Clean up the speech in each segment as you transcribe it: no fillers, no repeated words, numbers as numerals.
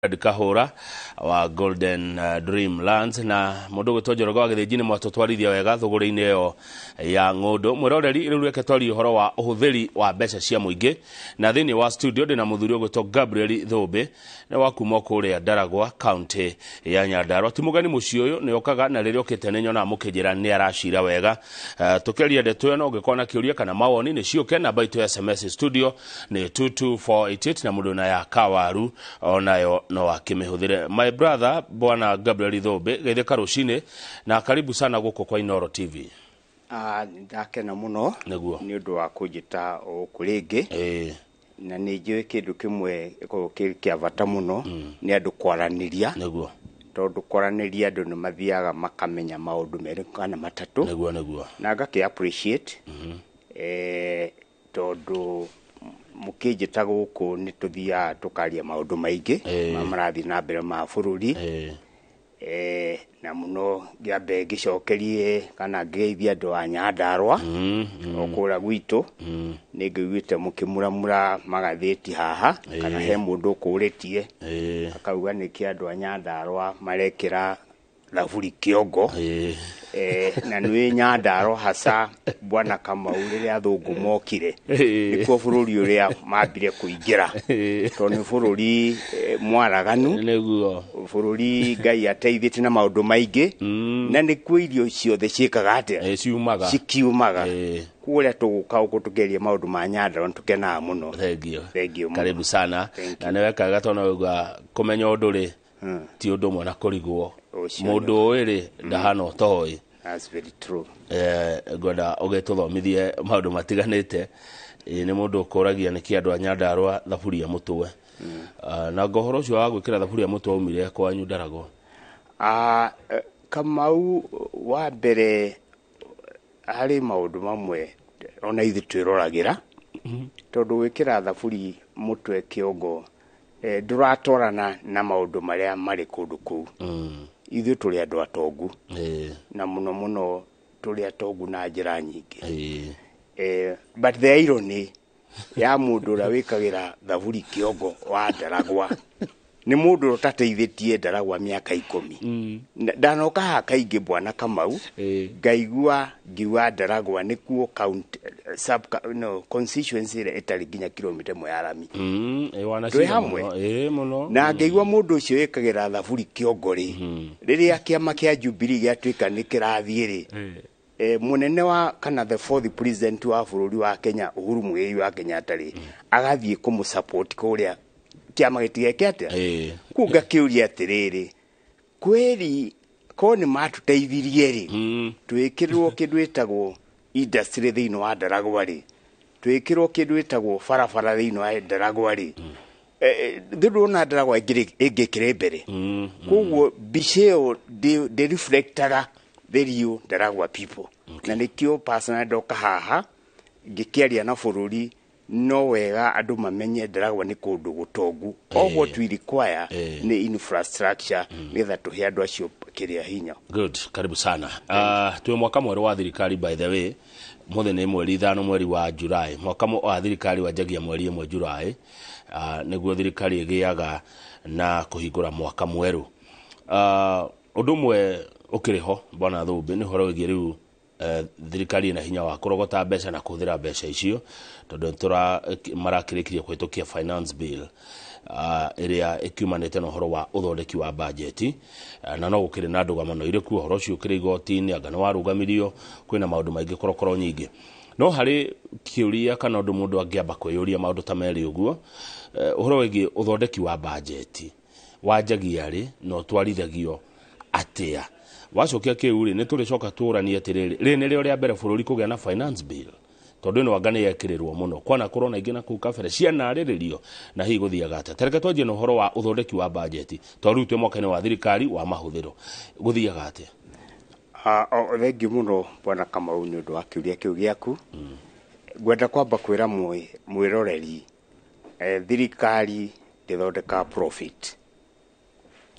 Kahũra wa Golden Dream Lands na mũndũ gwĩtwo Njoroge wa Gĩthĩnji nĩ mwatũtwarithia wega thũgũrĩ-inĩ ĩyo ya ng'ũndũ. Mwĩroreri, rĩu reke twarie ũhoro wa ũhũthĩri wa mbeca cia mũingĩ, na thĩinĩ wa studio ndĩna mũthuri ũgwĩtwo Gabriel Thũmbĩ, nĩ wa kuma kũrĩa Ndaragwa, kaunti ya Nyandarua. Ti mũgeni mũciĩ ũyũ, nĩ okaga na rĩrĩa okĩte nĩ nyonaga mũkĩnjĩra nĩ aracira wega. Tũkĩaria ndeto ĩno, ũngĩkorwo na kĩũria kana mawoni nĩ ciũke. Namba itũ ya SMS studio nĩ 22488 na mũndũ na ya kawaru onayo no akĩmĩhũthĩre. My brother, Bwana Gabriel Thũmbĩ, geithĩka rũcinĩ na karibu sana gũkũ kwa Inoro TV. Ah, ndakena mũno nĩ ũndũ wa kũnjĩta gũkũ rĩngĩ. Na nĩ njũĩ kĩndũ kĩmwe gĩkoragwo kĩ kĩa bata mũno nĩ andũ kwaranĩria, tondũ kwaranĩria andũ nĩ mathiaga makamenya maũndũ merĩ kana matatũ. nĩguo nĩguo Na ngakĩ appreciate tondũ mũkĩnjĩta gũkũ nĩ tũthiaga tũkaria maũndũ maingĩ ma marathiĩ na mbere ma bũrũri. Na mũno ngĩambe ngĩcokerie kana ngĩgeithie andũ a Nyandarua o kũrĩa gwitũ. Nĩ ngĩiguĩte mũkĩmuramura magathĩti haha kana he mũndũ ũkũrĩtie akauga nĩkĩ andũ a Nyandarua marekĩra thaburi kĩongo. Na nĩ Nyandarua hasa, Bwana Kamau, rĩrĩa athũngũ mokire, nĩkuo bũrũri ũrĩa mambire kũingĩra, tondũ nĩ bũrũri mwaraganu, bũrũri Ngai ateithĩtie na maũndũ maingĩ, na nĩkuo irio ciothe ciĩkaga atĩa? Ciumaga. Cikiumaga. Kũrĩa tũgũka gũkũ tũkĩaria maũndũ ma Nyandarua nĩ tũkenaga mũno. Thengiũ. Thengiũ mũno. Karibu sana. Thank Na nĩ wekaga tondũ wauga kũmenya ũndũ rĩ ti ũndũ ũmwe na kũrigwo. Ũcio. Mũndũ ũĩ rĩ ndahana ũtoĩ. That's very true. Ngwenda ũgĩtũthomithie maũndũ matiganĩte. Nĩ mũndũ ũkũragia nĩkĩ andũ a Nyandarua thaburia mũtwe. Ah, na ngo ũhoro ũcio wa gwĩkĩra thaburia mũtwe waumire kwanyu Ndaragwa? Ah, Kamau, wa mbere harĩ maũndũ mamwe ona ithuĩ twĩroragĩra, tondũ gwĩkĩra thaburi mũtwe kĩongo ndũratwarana na maũndũ marĩa marĩ kũndũ kũu. Ithuĩ tũrĩ andũ atongu, na mũno mũno tũrĩ atongu na njĩra nyingĩ. But the irony ya mũndũ ũrĩa wĩkagĩra thaburi kĩongo wa Ndaragwa nĩ mũndũ ũrĩa ũtateithĩtie Ndaragwa mĩaka 10. Ndanoka haha kaingĩ, Bwana Kamau, ngaigua ngiuga Ndaragwa nĩkuo county, sub no, constituency ĩrĩa ĩtarĩ nginya kilomita 1 ya rami. Wanacira Twĩ hamwe? Mũno. Mũno. Na ngaigua mũndũ ũcio wĩkagĩra thaburi kĩongo rĩ, rĩrĩa kĩama kĩa Jubilee gĩatuĩka nĩ kĩrathiĩ rĩ, mũnene wa kana the fourth president wa bũrũri wa Kenya, Uhuru Muigai wa Kenyatta rĩ, agathiĩ kũmũsupport kũrĩa kĩama gĩtigeke atĩa. Kũu ngakĩũria atĩrĩrĩ, kweri ko nĩ matũteithirie rĩ, twĩkĩrwo kĩndũ ĩtagwo industry thĩinĩ wa Ndaragwa rĩ, twĩkĩrwo kĩndũ ĩtagwo barabara thĩinĩ wa Ndaragwa rĩ, thĩ ndũrona Ndaragwa ĩngĩkĩrĩ mbere. Koguo mbica ĩyo ndĩ reflectaga the real Ndaragwa people, na nĩkĩo personally ndoka haha ngĩkĩaria na bũrũri, no wega andũ mamenye Ndaragwa nĩ kũndũ gũtongu. All what we require nĩ infrastructure nĩgetha tũhe andũ acio kĩrĩa hinya. Good, karibu sana. Twĩ mwaka mwerũ wa thirikari, by the way. Mũthĩ nĩ mweri 5 mweri wa July. Mwaka wa thirikari wanjagia mweri 1 July. Nĩguo thirikari ĩgĩaga na kũhingũra mwaka mwerũ. Ũndũ ũmwe ũkĩrĩ ho, Bwana Thũmbĩ, nĩ ũhoro wĩgiĩ rĩu thirikari ĩna hinya wa kũrogota mbeca na kũhũthĩra mbeca icio, tondũ nĩtũra marakĩrĩkirie kũhĩtũkia finance bill ĩrĩa ĩkiumanĩte na ũhoro wa ũthondeki wa bajeti. Na no gũkĩrĩ na ndũgamano irĩ kuo, ũhoro ũcio ũkĩrĩ igoti-inĩ, anga nĩ warũgamirio, kwĩna maũndũ maingĩ, korokoro nyingĩ. No harĩ kĩũria kana ũndũ mũndũ angĩamba kwĩyũria maũndũ ta merĩ ũguo, ũhoro wĩgiĩ ũthondeki wa bajeti wanjagia rĩ na ũtwarithagio atĩa? Wacokia kĩu rĩ, nĩ tũrĩcoka tũranie atĩrĩrĩ, rĩ nĩrĩo rĩa mbere bũrũri kũgĩa na finance bill, tondũ ĩno anga nĩ yekĩrĩrwo mũno kwana kũrona ingĩ na kũu kabere cianarĩrĩrio, na hihi gũthiaga atĩa? Tareke twanjie na ũhoro wa ũthondeki wa bajeti, tondũ rĩu twĩ mwaka-inĩ wa thirikari wa mahũthĩro, gũthiaga atĩa? Thengiũ mũno, Bwana Kamau, nĩ ũndũ wa kĩũria kĩu gĩaku. Ngwenda kwamba kwĩra mwĩroreri, thirikari ndĩthondekaga profit.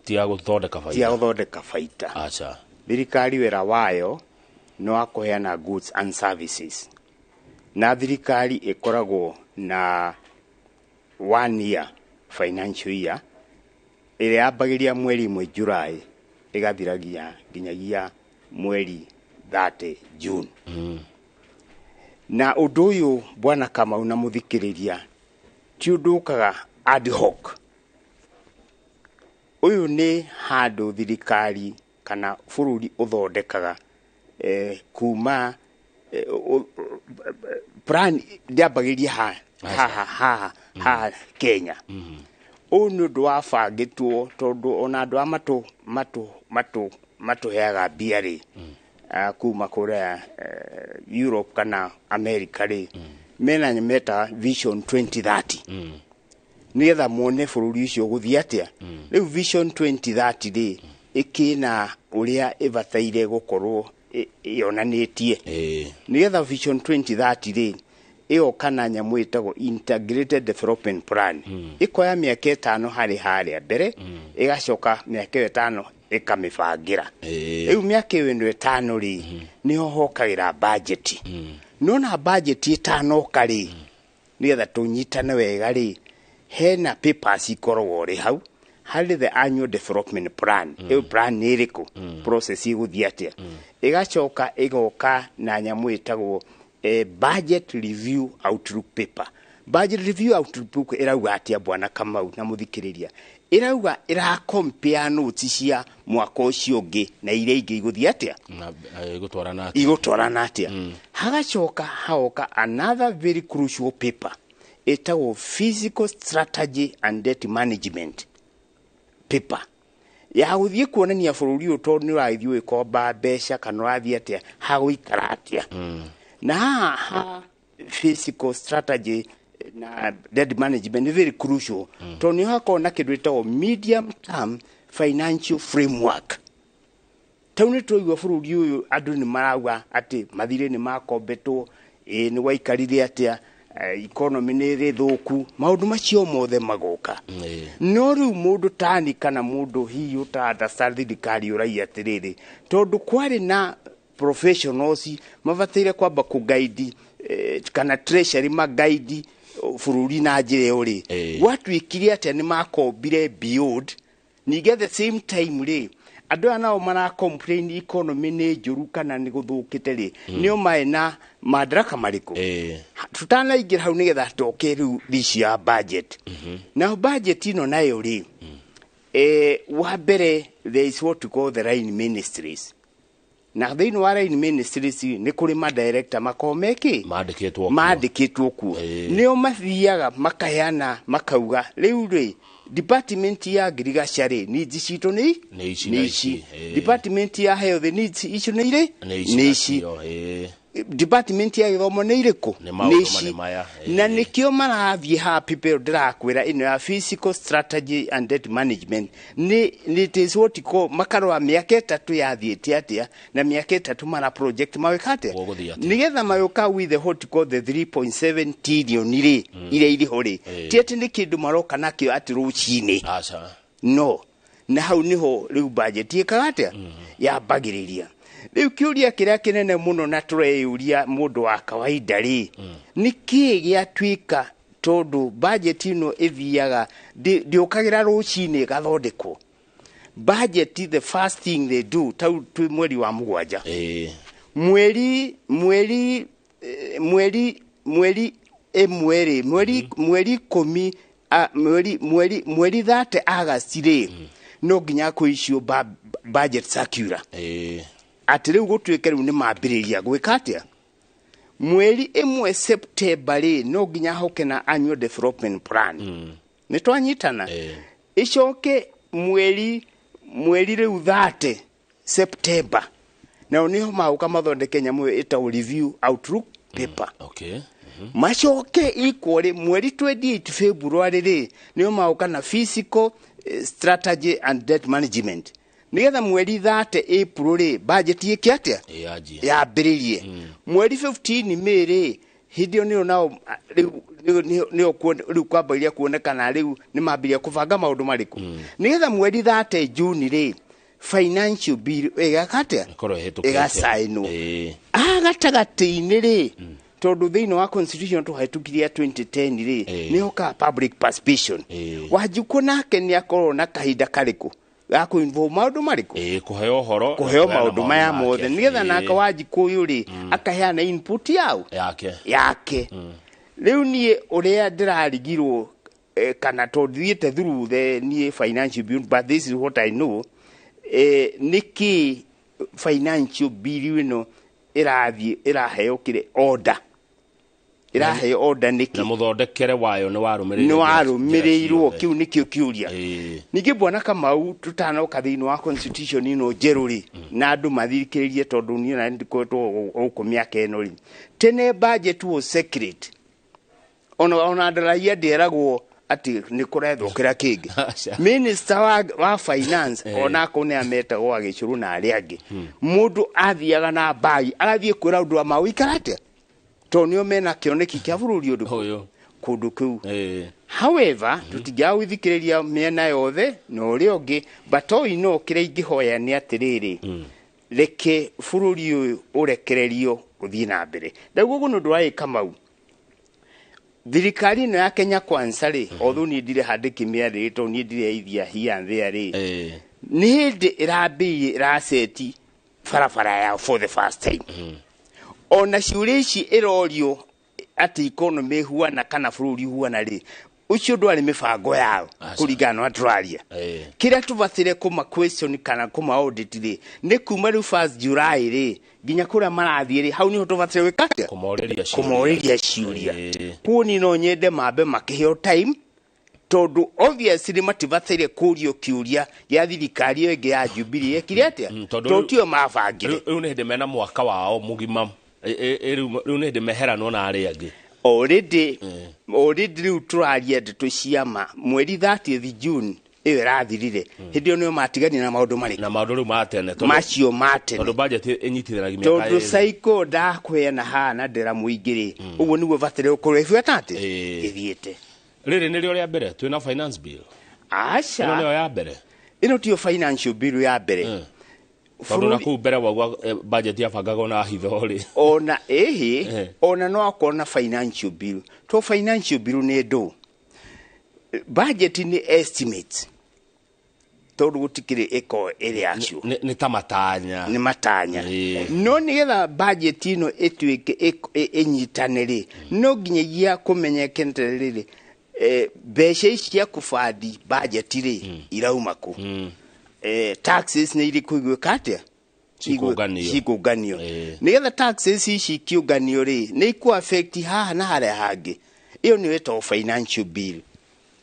Ti ya gũthondeka Ti ya baita? Gũthondeka baita. Aca. Thirikari wĩra wayo nĩ wa kũheana goods and services, na thirikari ĩkoragwo na one year financial year. Ĩrĩa yambagĩria mweri 1 July ĩgathiragia nginyagia mweri 30 June. Na ũndũ ũyũ, bwana Kamau na mũthikĩrĩria, ti ũndũ ũkaga ad hoc. Ũyũ nĩ handũ thirikari kana bũrũri ũthondekaga kuma plan ndĩambagĩria haha haha haha Kenya. Ũyũ nĩ ũndũ wabangĩtwo tondũ ona andũ a matũ matũ matũ matũheaga mbia rĩ, kuma kũrĩa Europe kana America rĩ, mena meta Vision 2030 nĩgetha mone bũrũri ũcio ũgũthiĩ atĩa. Rĩu Vision 2030 rĩ, ĩkĩna ũrĩa ĩbataire gũkorwo yonanĩtie. Nĩgetha Vision 2030 rĩ, ĩgoka na nyamũ ĩtagwo Integrated Development Plan. Ĩkoya mĩaka 5 harĩ harĩa mbere, ĩgacoka mĩaka ĩyo 5 ĩkamĩbangĩra. Rĩu mĩaka ĩyo ĩno 5 rĩ, nĩho hokagĩra budget. Nona budget ĩtanoka rĩ, nĩgetha tũnyitane wega rĩ, hena papers ikoragwo rĩ hau harĩ the annual development plan. Ĩyo plan nĩ ĩrĩkũ, process ĩgũthiĩ atĩa. Ĩgacoka ĩgoka na nyamũ ĩtagwo budget review outlook paper. Budget review outlook ĩrauga atĩa, bwana Kamau na mũthikĩrĩria? Ĩrauga ĩra compare notes cia mwaka ũcio ũngĩ na iria ingĩ igũthiĩ atĩa, na igũtwarana atĩa. Igũtwarana atĩa. Hagacoka hagoka another very crucial paper ĩtagwo fiscal strategy and debt management paper, ya gũthiĩ kuonania bũrũri ũyũ tondũ nĩ ũragĩthiĩ ũgĩkomba mbeca kana ũrathiĩ atĩa, hagũikara atĩa. Na haha ha fiscal strategy na debt management nĩ very crucial tondũ nĩ hakoragwo na kĩndũ gĩtagwo medium term financial framework. Tau nĩ tũraigua bũrũri ũyũ andũ nĩ marauga atĩ mathirĩ nĩ makombetwo, ĩ nĩ gwaikarire atĩa, economy nĩ ĩrĩ thũku, maũndũ macio mothe magoka. No rĩu mũndũ tani kana mũndũ hihi ũta thirikari ũraiya atĩrĩrĩ, tondũ kwarĩ na professionals mabataire kwamba kũgaidi kana treasury magaidi bũrũri na njĩra ĩyo rĩ, gwatuĩkire atĩa? Nĩ makombire beyond. Ningĩ at the same time rĩ, andũ aya nao mara complain economy nĩ njũru kana nĩ gũthũkĩte rĩ, nĩo marĩ na madaraka marĩkũ? Tutanaingĩra hau, nĩgetha toke rĩu issue ya budget. Nayo budget ĩno nayo rĩ, wa mbere there is what we call the line ministries. Na thĩinĩ wa line ministries nĩ kũrĩ madirector makoragwo mekĩ Mandĩkĩtwo kuo. Mandĩkĩtwo kuo. Nĩo mathiaga makaheana, makauga rĩu rĩ, department ya agriculture rĩ, needs citũ nĩ Nĩ ici na ici. Department ya health needs icio nĩ irĩ Nĩ ici nĩ na ici. cio. Department ya gĩthomo nĩ irĩkũ? Nĩ maũndũ ici. mane maya. Na nĩkĩo marathiĩ haha people ndĩrakwĩra ĩno ya fiscal strategy and debt management nĩ it is what you call makarora mĩaka 3 yathiĩte atĩa na mĩaka 3 mara project mawĩka atĩa, Gũgũthiĩ atĩa. Nĩgetha magĩũka with the what you call the 3.7 trillion rĩ, iria irĩ ho rĩ, ti atĩ nĩ kĩndũ maroka nakĩo atĩ rũcinĩ. Aca. No na hau niho rĩu budget ĩkaga atĩa, yambagĩrĩria. Rĩu kĩũria kĩrĩa kĩnene mũno na tũreyũria mũndũ wa kawaida rĩ, nĩ kĩĩ gĩatuĩka? Tondũ budget ĩno ĩthiaga ndĩũkagĩra rũcinĩ ĩgathondekwo. Budget, the first thing they do, tau twĩ mweri wa 7, mweri mweri mweri mweri 1 rĩ, mweri 10, mweri 30 August rĩ, no nginya kũ issue budget circular atĩ rĩu gũtuĩke rĩu nĩ mambĩrĩria gwĩka atĩa. Mweri 1 September rĩ, no nginya hoke na annual development plan. Nĩ twanyitana? Ĩcoke mweri rĩu 30 September nao nĩho magũka mathondeke nyamũ ĩyo ĩtagwo review outlook paper. Macoke equally mweri 28 February rĩ, nĩo magũka na fiscal strategy and debt management, nĩgetha mweri 30 April rĩ, budget ĩke atĩa? Yanjie. Yambĩrĩrie. Mweri 15 May rĩ, hĩndĩ ĩyo nĩyo nao rĩu nĩyo rĩu kwambĩrĩria kuonekana rĩu nĩ mambĩrĩria kũbanga maũndũ marĩkũ, nĩgetha mweri 30 June rĩ, financial bill ĩgaka atĩa? Ĩkorwo ĩhĩtũkĩte. Ĩgacainwo. Haha gatagatĩ-inĩ rĩ, Tondũ thĩinĩ wa constitution tũhetũkirie ya 2010 rĩ, nĩ hokaga public participation. Wanjikũ nake nĩ akorwo na kahinda karĩkũ ga kũ-involve maũndũ marĩkũ? Kũheo ũhoro na Kũheo kũheana maũndũ maya make. mothe nĩgetha nake Wanjikũ ũyũ rĩ, akaheana input yao yake. Yake. Rĩu niĩ ũrĩa ndĩrarigirwo, kana tondũ thiĩte through the niĩ financial bill, but this is what I know, nĩkĩ financial bill ĩno ĩrathiĩ ĩraheo kĩrĩ order, ĩraheo order Na nĩkĩ? Mũthondekere wayo nĩ warũmĩrĩire Nĩ njĩra warũmĩrĩirwo? ciothe. Kĩu nĩkĩo kĩũria. Ningĩ bwana Kamau, tutanoka thĩinĩ wa constitution ĩno njerũ rĩ, na andũ mathikĩrĩrie, tondũ niĩ na ndikoretwo gũkũ mĩaka ĩno rĩ, tene budget was secret, ona ndaraia ndĩeragwo atĩ nĩ kũrethwo kĩrĩa kĩngĩ. Aca. Minister wa finance, ona akorwo nĩ ametagwo agĩcũrũ na arĩa angĩ, mũndũ athiaga na mbagi agathiĩ kwĩra ũndũ wa maũikara atĩa, tondũ nĩo mena kĩoneki kĩa bũrũri ũndũ Ũyũ. Kũndũ kũu. However, tũtingĩaga gwĩthikĩrĩria mĩena yothe na ũrĩa ũngĩ, but all in all, kĩrĩa ingĩhoya nĩ atĩrĩrĩ, reke bũrũri ũyũ ũrekererio ũthiĩ na mbere. Ndaguo ũguo nĩ ũndũ wa Kamau, thirikari ĩno ya Kenya Kwanza rĩ, although niĩ ndirĩ handĩkĩmĩarĩrĩ tondũ niĩ ndirĩ ithia here and there rĩ, nĩ hĩndĩ ĩrambĩrĩirie ĩraceti barabara yao for the first time. Ona ciũria ici ĩrorio atĩ economy ĩhuana kana bũrũri ũhuana rĩ, ũcio ndwarĩ mĩbango yao. Aca. Kũringana na ũrĩa tũraria, kĩrĩa tũbatire kũma question kana kũma audit rĩ, nĩ kuma rĩu 1 July rĩ nginya kũrĩa marathiĩ rĩ, hau nĩho tũbatire gwĩka atĩa? Kũmorĩria ciũria. Kũmorĩria ciũria. Kuo niĩ no nyende mambe makĩheo time, tondũ obviously matibataire kũrio kĩũria gĩa thirikari ĩyo ĩngĩ ya Jubilee yekire atĩa, tondũ tondũ tio mabangire. Rĩu nĩ hĩndĩ mena mwaka wao mũgima. Rĩu nĩ hĩndĩ meheranwo na arĩa angĩ. Already rĩu tũraria ndeto ciama mweri 30th June ĩyo ĩrathirire, hĩndĩ ĩyo nĩo matiganire na maũndũ marĩkũ? Na maũndũ rĩu ma tene tondũ Macio ma tene. Tondũ budget ĩnyitithanagia mĩaka Tondũ ĩrĩ. cycle ndakũheana haha na ndĩra mũingĩ rĩ, ũguo nĩguo batĩre gũkorwo ĩbuata atĩ ĩthiĩte. Rĩrĩ nĩrĩo rĩa mbere twĩna finance bill ĩno? Aca. Nĩyo ya mbere? Ĩno tiyo financial bill ya mbere. Tondũ na kũu mbere wauga, budget yabangagwo na hitho rĩ. Ona ĩhĩ, ona no akorwo na financial bill, to financial bill nĩ ndũ budget nĩ estimate, tondũ gũtikĩrĩ ĩkorwo ĩrĩ actual. Nĩ ta matanya. Nĩ matanya. No nĩgetha budget ĩno ĩtuĩke ĩnyitane rĩ, no nginyagia kũmenyeke rĩrĩ, mbeca ici cia kũbandi budget rĩ, irauma kũ? Taxes nĩ irĩkũ igwĩka atĩa? Cikũnganio. Cikũnganio. Nĩgetha taxes ici ikĩũnganio rĩ, nĩ ikũ affect haha na harĩa hangĩ. Ĩyo nĩyo ĩtagwo financial bill.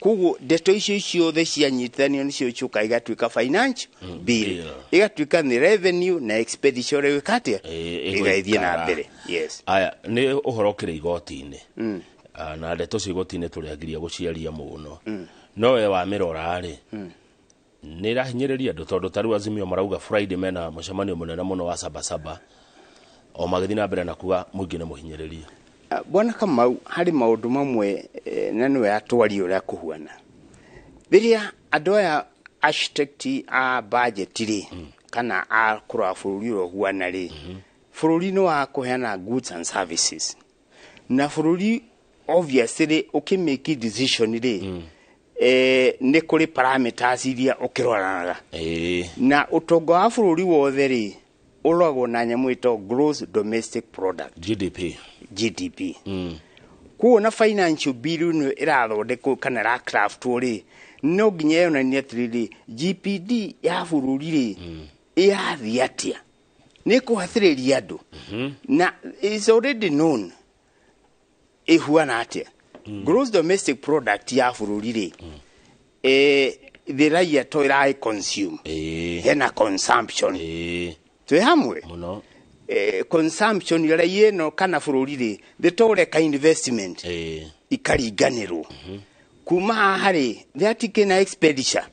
Koguo ndeto icio ciothe cianyitithanio nĩcio icokaga igatuĩka financial bill. Bill. Ĩgatuĩka nĩ revenue na expenditure ĩgwĩka atĩa? Ĩgathiĩ na Ĩgũikara. mbere, yes. Aya nĩ ũhoro ũkĩrĩ igoti-inĩ. Ah, na ndeto cia igoti-inĩ tũrĩagiria gũciaria mũno, no we wamĩrora rĩ, nĩ ĩrahinyĩrĩria andũ, tondũ ta rĩu Azimio marauga Friday mena mũcemanio mũnene mũno wa Sabasaba, o magĩthiĩ na mbere na kuga mũingĩ nĩ mũhinyĩrĩrie. Ah, bwana Kamau, harĩ maũndũ mamwe, na nĩwe atwaria ũrĩa kũhuana rĩrĩa andũ aya architect a budget rĩ, kana a kũrora bũrũri ũrĩa ũhuana rĩ, bũrũri nĩ wa kũheana goods and services, na bũrũri obviously ũkĩmake decision rĩ, nĩ kũrĩ parameters iria ũkĩroranaga. Na ũtonga wa bũrũri wothe rĩ, ũroragwo na nyamũ ĩtagwo gross domestic product. GDP. GDP. Koguo na financial bill ĩno ĩrathondekwo kana ĩracraftwo rĩ, no nginya yonanie atĩrĩrĩ, GPD ya bũrũri rĩ, ĩrathiĩ atĩa, nĩ ĩkũhatĩrĩria andũ, na is already known ĩhuana atĩa gross domestic product ya bũrũri rĩ, the raia to ĩraĩ consume, hena consumption. Twĩ hamwe? Mũno. Consumption raia ĩno kana bũrũri rĩ, thĩ tũreka investment, ikaringanĩrwo kuma haha rĩ, thĩ na expenditure,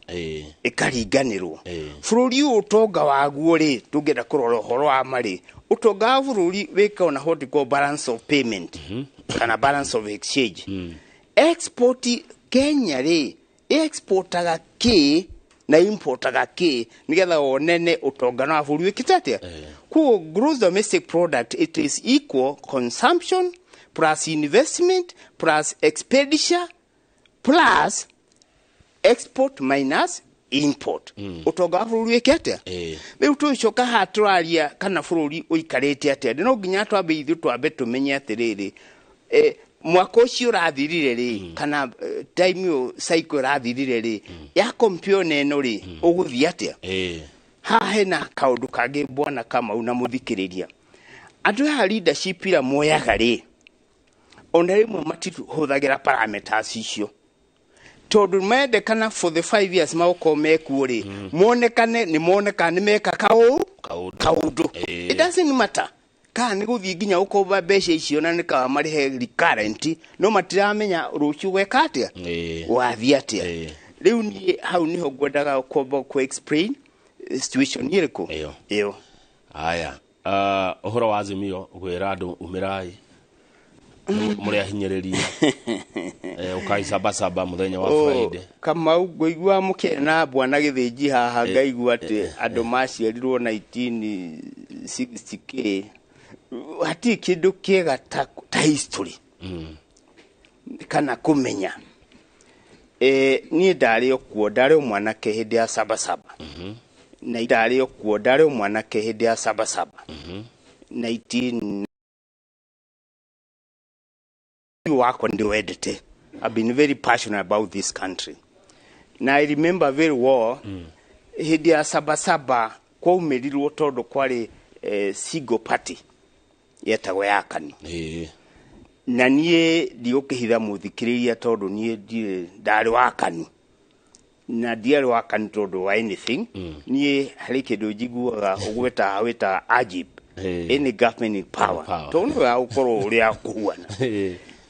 ĩkaringanĩrwo. Bũrũri ũyũ ũtonga waguo rĩ, tũngĩenda kũrora ũhoro wa ma rĩ, ũtonga wa bũrũri wĩkagwo na what we call balance of payment kana balance of exchange. Export Kenya rĩ, exportaga kĩ na importaga kĩ, nĩgetha wonene ũtonga wa bũrũri wĩkĩte atĩa. Koguo gross domestic product, it is equal consumption plus investment plus expenditure plus export minus import. Ũtonga wa bũrũri wĩke atĩa? Rĩu tũgĩcoka haha tũraria kana bũrũri ũikarĩte atĩa, no nginya twambe ithuĩ twambe tũmenye atĩrĩrĩ, mwaka ũcio ũrathirire rĩ, kana time ĩyo cycle ĩrathirire rĩ, ya compare na ĩno rĩ, ũgũthiĩ atĩa? Haha hena kaũndũ kangĩ, bwana Kamau na mũthikĩrĩria. Andũ aya leadership ira moyaga rĩ, ona rĩmwe matihũthagĩra parameters icio, tondũ mendekana for the 5 years magũkorwo mekuo rĩ, monekane nĩ moneka nĩ meka kaũ Kaũndũ. Kaũndũ. It doesn't matter kana nĩ gũthiĩ nginya gũkomba mbeca icio na nĩ kaba marĩhe recurrent, no matiramenya rũciũ gweka atĩa, wathiĩ atĩa. Rĩu niĩ hau nĩho ngwendaga kwamba kũ explain situation ĩrĩkũ. Ĩyo. Ĩyo. Haya, ũhoro wa Azimio gwĩra andũ umĩrai mũrĩ ahinyĩrĩrie, ũkai Sabasaba mũthenya wa Friday. Kamau, ngũigua mũkĩaria bwana Gĩthĩnji haha, ngaigua atĩ andũ maciarirwo 1960 k hatirĩ kĩndũ kĩega ta history kana kũmenya. Niĩ ndarĩ o kuo, ndarĩ o mwanake hĩndĩ ya Sabasaba, na ndarĩ o kuo, ndarĩ o mwanake hĩndĩ ya Sabasaba 19 wakwa ndiwendete. I've been very passionate about this country na I remember very well hĩndĩ ya Sabasaba kwaumĩrirwo tondũ kwarĩ single party yetagwo ya KANU. Na niĩ ndigũkĩhitha mũthikĩrĩria, tondũ niĩ ndirĩ ndarĩ wa KANU, na ndiarĩ wa KANU tondũ wa anything. Niĩ harĩ kĩndũ njiguaga ũgwĩtaga wĩtaga AGIP, any government in power, power. Tondũ nĩ wega gũkorwo ũrĩa kũhuana.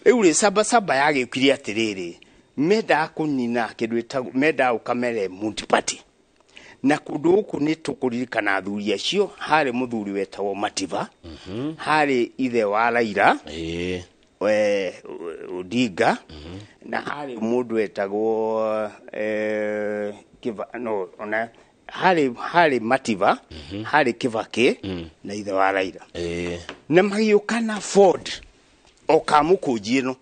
Rĩu rĩ, Sabasaba yagĩũkire atĩrĩrĩ, mendaga kũnina kĩndũ ĩtagwo, mendaga gũkamere multi party, na kũndũ gũkũ nĩ tũkũririkana athuri acio. Harĩ mũthuri wetagwo Mativa, harĩ ithe wa Raila, Odinga, na harĩ mũndũ wetagwo no ona harĩ Mativa, harĩ Kibaki na ithe wa Raila, na magĩũka na Ford o kamũkũnji ĩno,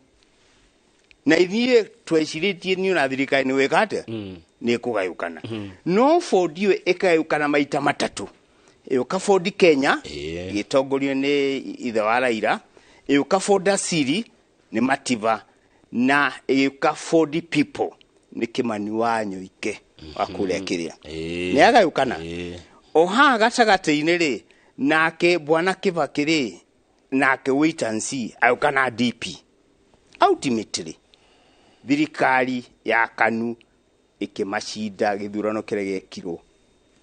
na ithuĩ twecirĩtie niĩ na thirikari nĩ wĩka atĩa, nĩ ĩkũgayũkana. No Ford ĩyo ĩkagayũkana maita matatũ. Ĩũka Ford Kenya, ĩgĩtongorio nĩ ithe wa Raila, ĩũka Ford Asili nĩ Mativa, na ĩgĩũka Ford People nĩ Kimani wa Nyoike wa kũrĩa kĩrĩa. Nĩ yagayũkana. O haha gatagatĩ-inĩ rĩ, nake bwana Kibaki rĩ, nake wait and see, agĩũka na DP. Ultimately thirikari ya KANU ĩkĩmacinda gĩthurano kĩrĩa gĩekirwo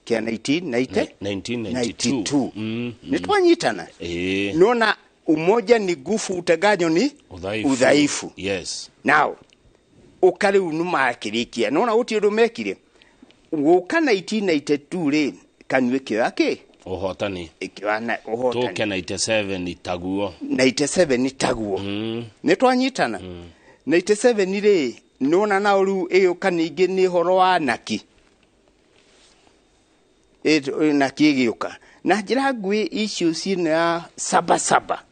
kĩa 1990. 1992. Nĩ twanyitana? Nona umoja ni nguvu, uteganyo ni udhaifu. Udhaifu. Yes. Now ũka rĩu nĩ makĩrĩkia, nona gũtirĩ ũndũ mekire. Gũka 1992 rĩ, KANU ĩkĩoya kĩ? Ũhotani. Ĩkĩoya na ũhotani. Tũke 97 itaguo. 97 taguo. Nĩ twanyitana? 97 rĩ, nona nao rĩu ĩgĩũka ningĩ nĩ ũhoro wa naki. Naki ĩgĩũka na njĩra nguĩ icio cina ya Sabasaba.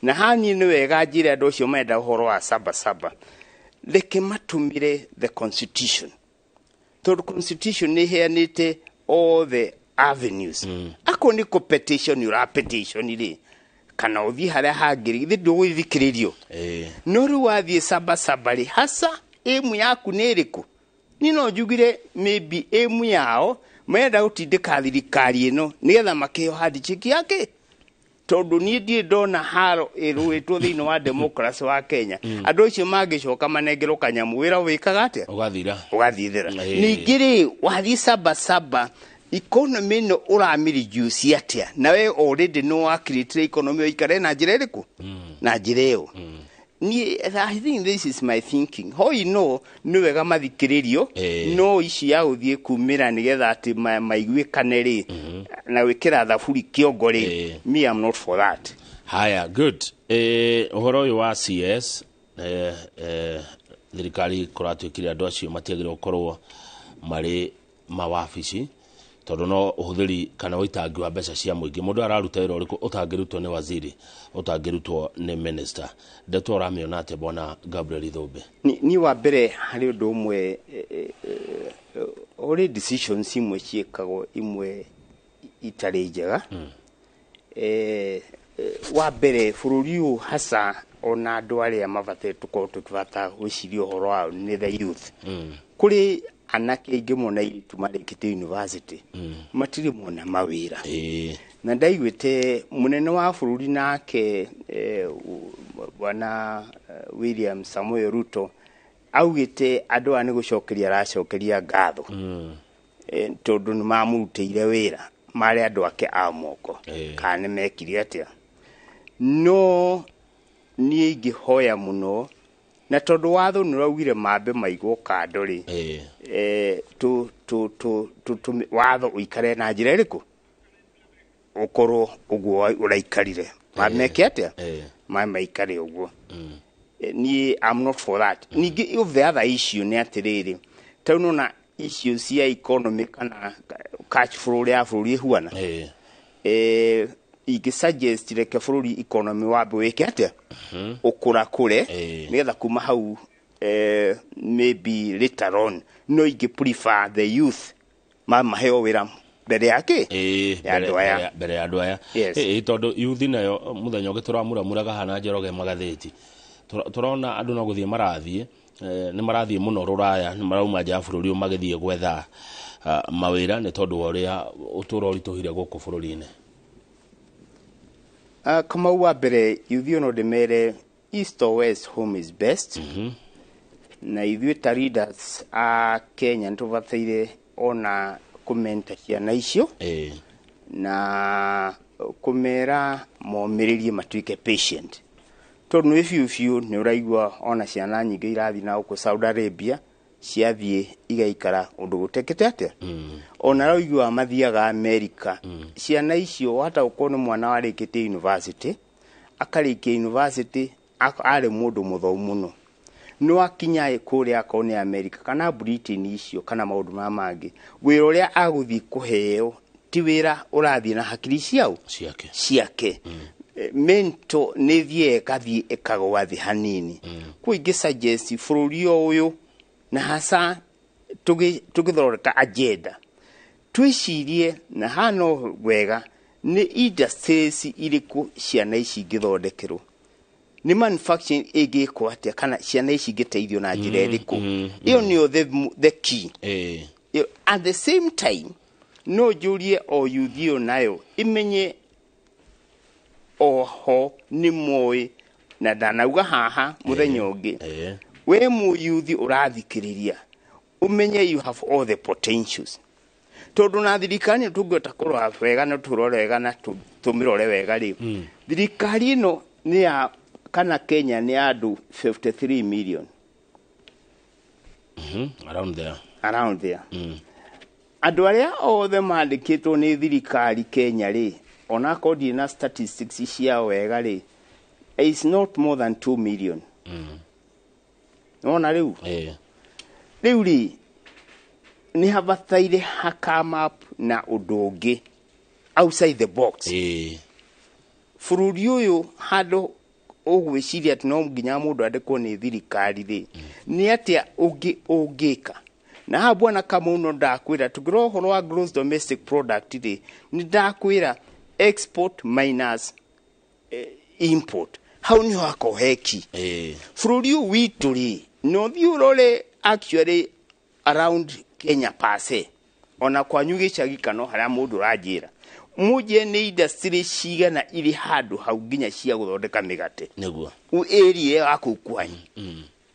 Na haha niĩ nĩ wega njĩre andũ acio marenda ũhoro wa Sabasaba, reke matũmĩre the constitution, tondũ constitution nĩ ĩheanĩte all the avenues. Akorwo nĩ competition ũra petition rĩ, kana ũthiĩ harĩa hangĩ, githĩ ndũgũthikĩrĩrio? No rĩu wathiĩ Sabasaba rĩ, hasa ĩmu yaku nĩ ĩrĩkũ? Niĩ no njugire maybe ĩmu yao marenda gũtindĩka thirikari ĩno nĩgetha makĩheo handshake yake, tondũ niĩ ndirĩ ndona haro ĩrũĩtwo thĩinĩ wa democracy wa Kenya. Andũ acio mangĩcoka manengerwo kanyamũ, wĩra wĩkaga atĩa? Ũgathira. Ũgathithĩra. Ningĩ rĩ, wathiĩ Sabasaba, economy ĩno ũramĩreduce atĩa? Na we already nĩ wakirĩtire economy ĩyo ĩikare na njĩra ĩrĩkũ, na njĩra ĩyo. Niĩ I think this is my thinking. Hoi no nĩ wega mathikĩrĩrio, no ici ya gũthiĩ kumĩra nĩgetha atĩ maiguĩkane rĩ, na gwĩkĩra thaburi kĩongo rĩ, me, I'm not for that. Haya, good. Ũhoro ũyũ wa CS, thirikari kũratuĩkire andũ acio matiagĩrĩirwo gũkorwo marĩ mawabici. Tondũ no ũhũthĩri kana ũitangi wa mbeca cia mũingĩ. Mũndũ araruta wĩra ũrĩkũ ũtangĩrutwo nĩ waziri, ũtangĩrutwo nĩ minister? Ndeto ũramĩona atĩa, bwana Gabriel Thũmbĩ? Ni wa mbere harĩ ũndũ ũmwe, ũrĩ decisions imwe ciĩkagwo imwe itarĩ njega. Wa mbere bũrũri ũyũ, hasa ona andũ arĩa mabataire tũkorwo tũkĩbata gwĩciria ũhoro wao nĩ the youth. Kũrĩ anake aingĩ mũno na airĩtu marĩkĩtie university matirĩ mona mawĩra. Na ndaiguĩte mũnene wa bũrũri nake, bwana William Samoei Ruto, augĩte andũ aya nĩ gũcokeria aracokeria ngatho tondũ nĩ mamũrutĩire wĩra marĩ andũ ake a moko. Kana nĩ mekire atĩa? No niĩ ingĩhoya mũno, na tondũ watho nĩ ũraugire mambe maigwo kando rĩ, watho ũikare na njĩra ĩrĩkũ, ũkorwo ũguo ũraikarire mameke atĩa? Maikare ũguo. Niĩ I'm not for that. Ningĩ of the other issue nĩ atĩrĩrĩ, tarĩu nona issue cia economy kana cash flow ya bũrũri ĩhuana, ingĩ suggest reke bũrũri economy wambe wĩke atĩa, ũkũrakũre, nĩgetha kuma hau, maybe later on, no ingĩ prefer the youth maheo wĩra mbere ya kĩ ya andũ aya. Mbere ya andũ aya. Yes. Tondũ yuthi nayo mũthenya ũngĩ tũramuramuraga hana Njoroge magathĩti. Tũrona andũ no gũthiĩ marathiĩ, nĩ marathiĩ mũno rũraya, nĩ marauma nja ya bũrũri ũyũ magĩthiĩ gwetha mawĩra nĩ tondũ wa ũrĩa ũtũũro ũritũhire gũkũ bũrũri-inĩ. Kamau, wa mbere ithuĩ no ndĩmere, east or west, home is best. Na ithuĩ ta leaders a Kenya nĩ tũbataire ona kũmenta ciana icio na kũmera momĩrĩrie, matuĩke patient, tondũ nĩ biũ biũ nĩ ũraigua ona ciana nyingĩ irathiĩ na gũkũ Saudi Arabia, ciathiĩ igaikara ũndũ gũtekĩte atĩa. Ona ũraigua mathiaga America. Ciana icio wahota gũkorwo nĩ mwana warĩkĩtie university, akarĩkia university, arĩ mũndũ mũthomu mũno, no akinya kũrĩa akorwo nĩ America kana Britain icio kana maũndũ maya mangĩ, wĩra ũrĩa agũthiĩ kũheo ti wĩra ũrathiĩ na hakiri ciao ciake. Ciake. Mental nĩ thiĩ ĩgathiĩ ĩkagwa thĩ hanini. Kwa ingĩ suggest bũrũri o ũyũ, na hasa tũgĩthondeka agenda, twĩcirie na hano wega nĩ industries irĩkũ ciana ici ingĩthondekerwo, nĩ manufacturing ĩngĩkwo atĩa, kana ciana ici ingĩteithio na njĩra ĩrĩkũ. Ĩyo nĩyo the key. At the same time no njũrie o youth ĩyo nayo ĩmenye oho nĩ moĩ, na ndanauga haha mũthenya ũngĩ, we mũyuthi ũrathikĩrĩria, ũmenye you have all the potentials, tondũ na thirikari nĩ tũngĩhota kũrora wega na tũrore wega na tũmĩrore wega rĩ, thirikari ĩno nĩ ya kana Kenya nĩ ya andũ 53 million. Around there. Around there. Andũ arĩa othe mandĩkĩtwo nĩ thirikari Kenya rĩ, onakorwo ndirĩ na statistics ciao wega rĩ, is not more than 2 million. Nona rĩu, rĩu rĩ, nĩ habataire hakama up na ũndũ ũngĩ outside the box. Bũrũri ũyũ handũ ũgwĩciria atĩ no nginya mũndũ andĩkwo nĩ thirikari rĩ, nĩ atĩa ũngĩ ũngĩka? Na haha bwana Kamau, no ndakwĩra tũngĩrora ũhoro wa gross domestic product rĩ, nĩ ndakwĩra export minus import, hau nĩho hakorwo heki. Bũrũri ũyũ witũ rĩ, no thiĩ ũrore actually around Kenya per se, ona kwanyu gĩcagi kana o harĩa mũndũ ũranjĩra, mũnjie nĩ industry cigana irĩ handũ hau nginya cia gũthondeka mĩgate Nĩguo. Area ya kũu kwanyu,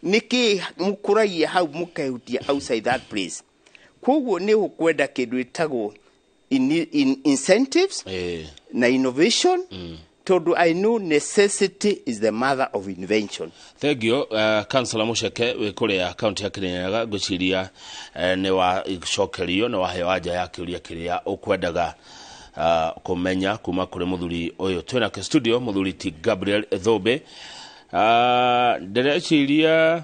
nĩkĩ mũkũragia hau mũkehutia outside that place? Koguo nĩ ũkwenda kĩndũ ĩtagwo incentives na innovation, tondũ I know necessity is the mother of invention. Thank you, Councillor Muceke wĩ kũrĩa kaunti ya Kirinyaga. Ngwĩciria nĩ wacokerio, nĩ waheo anja ya kĩũria kĩrĩa ũkwendaga kũmenya kuma kũrĩ mũthuri ũyũ twĩnake studio, mũthuri ti Gabriel Thũmbĩ. Ndĩreciria